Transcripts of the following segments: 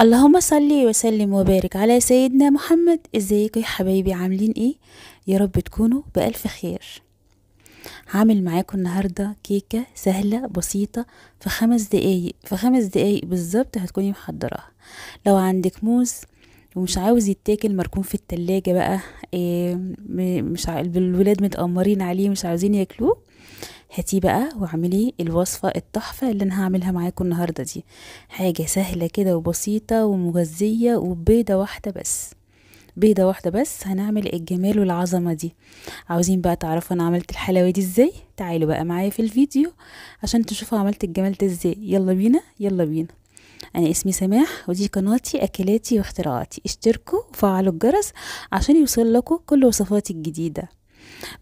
اللهم صل وسلم وبارك على سيدنا محمد. ازيكم يا حبايبي، عاملين ايه؟ يا رب تكونوا بألف خير. هعمل معاكم النهارده كيكة سهلة بسيطة في 5 دقايق، في 5 دقايق بالظبط هتكوني محضراها. لو عندك موز ومش عاوز يتاكل مركون في التلاجة بقى، إيه مش الولاد متأمرين عليه مش عاوزين ياكلوه، هاتيه بقى واعملي الوصفة التحفة اللي انا هعملها معاكم النهاردة دي. حاجة سهلة كده وبسيطة ومغذية، وبيضة واحدة بس، بيضة واحدة بس هنعمل الجمال والعظمة دي. عاوزين بقى تعرفوا انا عملت الحلاوة دي ازاي؟ تعالوا بقى معايا في الفيديو عشان تشوفوا عملت الجمال ده ازاي. يلا بينا يلا بينا. انا اسمي سماح ودي قناتي اكلاتي واختراعاتي. اشتركوا وفعلوا الجرس عشان يوصل لكم كل وصفاتي الجديدة.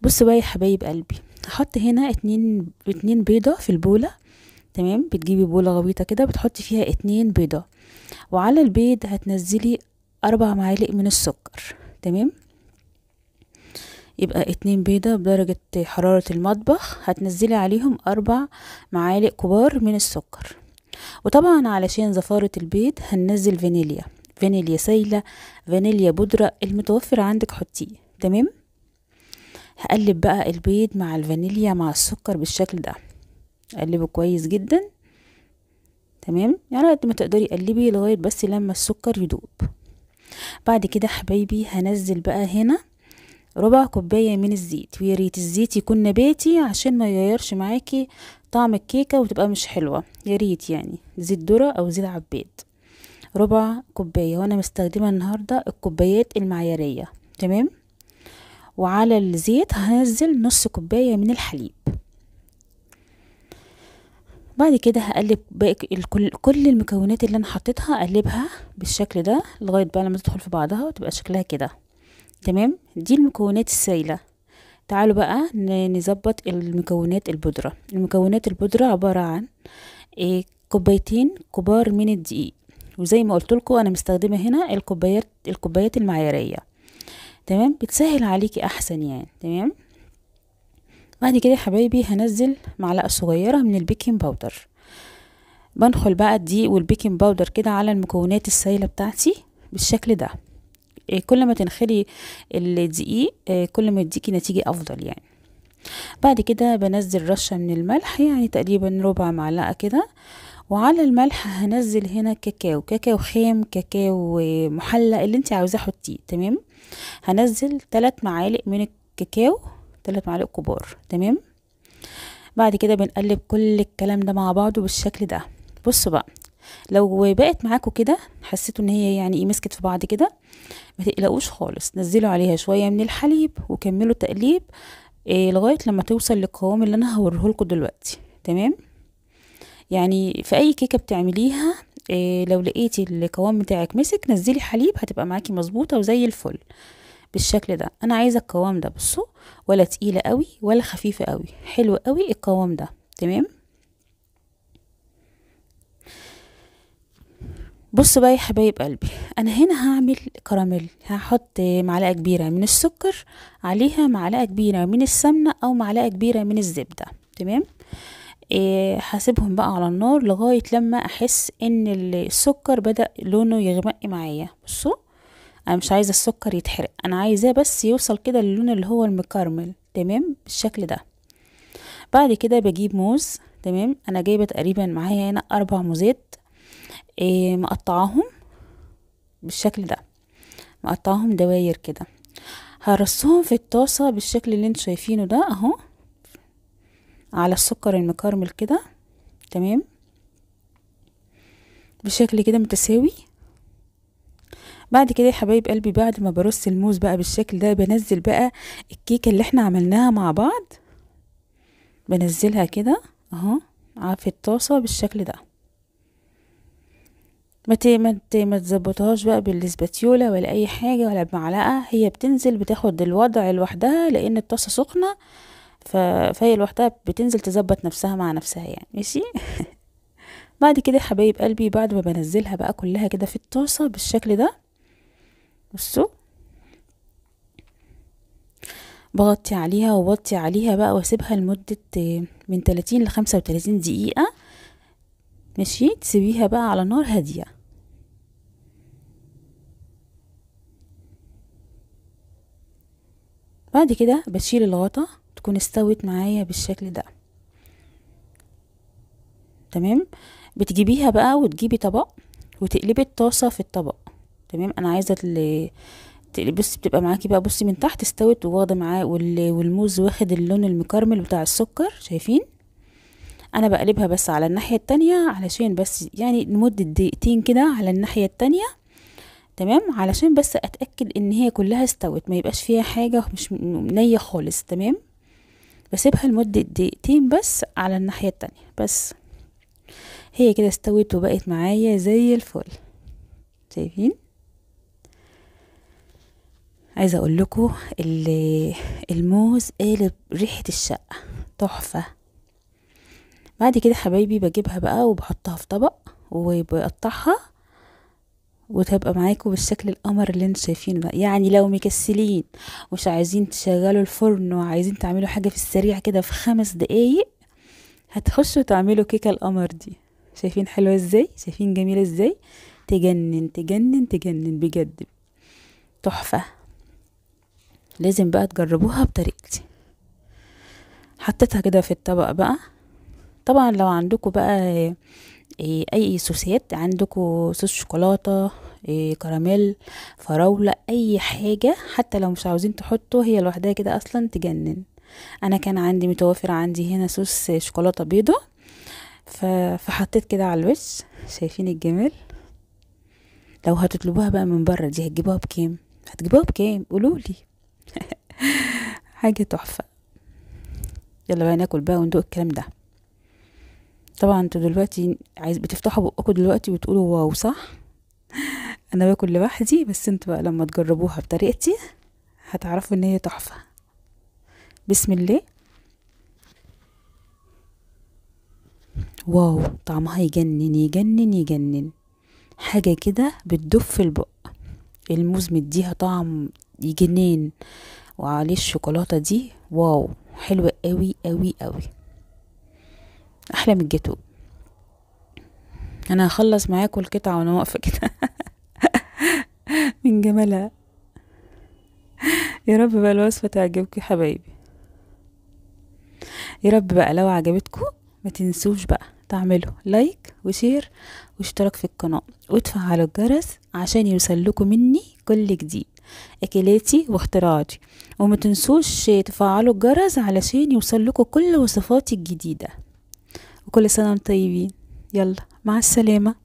بصوا بقى يا حبايب قلبي، هحط هنا 2 بيضة في البولة. تمام، بتجيبي بولة غويطة كده بتحطي فيها 2 بيضة، وعلى البيض هتنزلي 4 معالق من السكر. تمام، يبقى 2 بيضة بدرجة حرارة المطبخ هتنزلي عليهم 4 معالق كبار من السكر. وطبعا علشان زفارة البيض هننزل فانيليا، فانيليا سايلة، فانيليا بودرة، المتوفر عندك حطيه. تمام، هقلب بقى البيض مع الفانيليا مع السكر بالشكل ده، قلبه كويس جدا. تمام، يعني قد ما تقدري قلبي لغاية بس لما السكر يدوب. بعد كده حبايبي هنزل بقى هنا ربع كوباية من الزيت، ويا ريت الزيت يكون نباتي عشان ما يغيرش معاكي طعم الكيكة وتبقى مش حلوة. يا ريت يعني زيت ذرة او زيت عباد. ربع كوباية، وانا مستخدمة النهاردة الكوبايات المعيارية. تمام، وعلى الزيت هنزل نص كوباية من الحليب. بعد كده هقلب باقي كل المكونات اللي انا حطيتها، اقلبها بالشكل ده لغاية بقى لما تدخل في بعضها وتبقى شكلها كده. تمام، دي المكونات السائلة. تعالوا بقى نظبط المكونات البودرة. المكونات البودرة عبارة عن 2 كوبايات كبار من الدقيق، وزي ما قلت لكم انا مستخدمة هنا الكوبايات المعيارية. تمام، بتسهل عليكي احسن يعني. تمام، بعد كده يا حبايبي هنزل معلقة صغيرة من ال baking powder. بنخل بقى الدقيق وال baking powder كده على المكونات السائلة بتاعتي بالشكل ده. كل ما تنخلي الدقيق كل ما يديكي نتيجة افضل يعني. بعد كده بنزل رشة من الملح، يعني تقريبا ربع معلقة كده. وعلى الملح هنزل هنا كاكاو، كاكاو خام، كاكاو محلى، اللي انت عاوزاه حطيه. تمام، هنزل 3 معالق من الكاكاو، 3 معالق كبار. تمام، بعد كده بنقلب كل الكلام ده مع بعضه بالشكل ده. بصوا بقى، لو بقت معاكم كده حسيتوا ان هي يعني ايه مسكت في بعض كده، ما تقلقوش خالص، نزلوا عليها شوية من الحليب وكملوا تقليب لغاية لما توصل للقوام اللي انا هوريه لكم دلوقتي. تمام، يعني في اي كيكة بتعمليها لو لقيتي القوام بتاعك مسك نزلي حليب، هتبقى معاكي مظبوطة وزي الفل بالشكل ده. انا عايزه القوام ده، بصوا، ولا تقيلة قوي ولا خفيفة قوي، حلو قوي القوام ده. تمام، بصوا بقى يا حبايب قلبي، انا هنا هعمل كراميل. هحط معلقه كبيرة من السكر، عليها معلقه كبيرة من السمنة او معلقه كبيرة من الزبدة. تمام، هسيبهم بقى على النار لغاية لما احس ان السكر بدأ لونه يغمق معايا. بصوا، انا مش عايزه السكر يتحرق، انا عايزاه بس يوصل كده للون اللي هو المكرمل. تمام، بالشكل ده. بعد كده بجيب موز. تمام، انا جايبه تقريبا معايا هنا 4 موزات، مقطعاهم بالشكل ده، مقطعاهم دواير كده. هرصهم في الطاسه بالشكل اللي انتوا شايفينه ده اهو، على السكر المكرمل كده. تمام، بشكل كده متساوي. بعد كده يا حبايب قلبي، بعد ما برص الموز بقى بالشكل ده، بنزل بقى الكيكه اللي احنا عملناها مع بعض، بنزلها كده اهو في الطاسه بالشكل ده. ما تظبطهاش بقى بالسباتيولا ولا اي حاجة ولا بمعلقه، هي بتنزل بتاخد الوضع لوحدها لان الطاسه سخنة، فهي لوحدها بتنزل تظبط نفسها مع نفسها يعني. ماشي. بعد كده يا حبايب قلبي، بعد ما بنزلها بقى كلها كده في الطاسه بالشكل ده، بصوا، بغطي عليها وبغطي عليها بقى واسيبها لمدة من 30 ل 35 دقيقة. ماشي، تسيبيها بقى على نار هادية. بعد كده بشيل الغطا، تكون استوت معايا بالشكل ده. تمام. بتجيبيها بقى وتجيبي طبق وتقلبي الطاسه في الطبق. تمام. انا عايزه بصي بتبقى معاكي بقى، بصي من تحت استوت وواخده معاه، والموز واخد اللون المكرمل بتاع السكر، شايفين؟ انا بقلبها بس على الناحية التانية علشان بس يعني لمدة دقيقتين كده على الناحية التانية. تمام، علشان بس اتاكد ان هي كلها استوت، ما يبقاش فيها حاجة مش نيه خالص. تمام، بسيبها لمدة دقيقتين بس على الناحية التانية بس. هي كده استوت وبقت معايا زي الفل، شايفين؟ عايزه اقول لكم الموز قالب ريحه الشقة تحفة. بعد كده حبايبي بجيبها بقى وبحطها في طبق وبقطعها، وتبقى معاكم بالشكل القمر اللي انتوا شايفينه ده. يعني لو مكسلين ومش عايزين تشغلوا الفرن وعايزين تعملوا حاجة في السريع كده في 5 دقايق، هتخشوا تعملوا كيكة القمر دي. شايفين حلوة ازاي؟ شايفين جميلة ازاي؟ تجنن تجنن تجنن بجد، تحفة. لازم بقى تجربوها بطريقتي. حطيتها كده في الطبق بقى. طبعا لو عندكم بقى اي صوصات، عندكم صوص شوكولاتة، كراميل، فراوله، اي حاجة، حتى لو مش عاوزين تحطوا هي لوحدها كده اصلا تجنن. انا كان عندي متوفر عندي هنا صوص شوكولاتة بيضة، فحطيت كده على الوش. شايفين الجمال؟ لو هتطلبوها بقى من بره دي هتجيبوها بكام؟ هتجيبوها بكام؟ قولولي. حاجة تحفة. يلا بقى ناكل بقى وندوق الكلام ده. طبعا انتوا دلوقتي عايز بتفتحوا بقكم دلوقتي وتقولوا wow، صح؟ انا باكل لوحدي، بس انتوا بقى لما تجربوها بطريقتي هتعرفوا ان هي تحفة. بسم الله. wow، طعمها يجنن يجنن يجنن، حاجة كده بتدف في البق. الموز مديها طعم يجنن، وعليه الشوكولاتة دي، wow حلوة قوي قوي قوي، احلى من الجاتو. انا هخلص معاكم القطعة وانا واقفة كده من جمالها. يا رب بقى الوصفة تعجبكم يا حبايبي. يا رب بقى لو عجبتكم ما تنسوش بقى تعملوا like و share واشتراك في القناة، وتفعلوا الجرس عشان يوصلكم مني كل جديد، اكلاتي واختراعاتي. وما تنسوش تفعلوا الجرس علشان يوصلكم كل وصفاتي الجديدة. وكل سنة وانتم طيبين. يلا مع السلامة.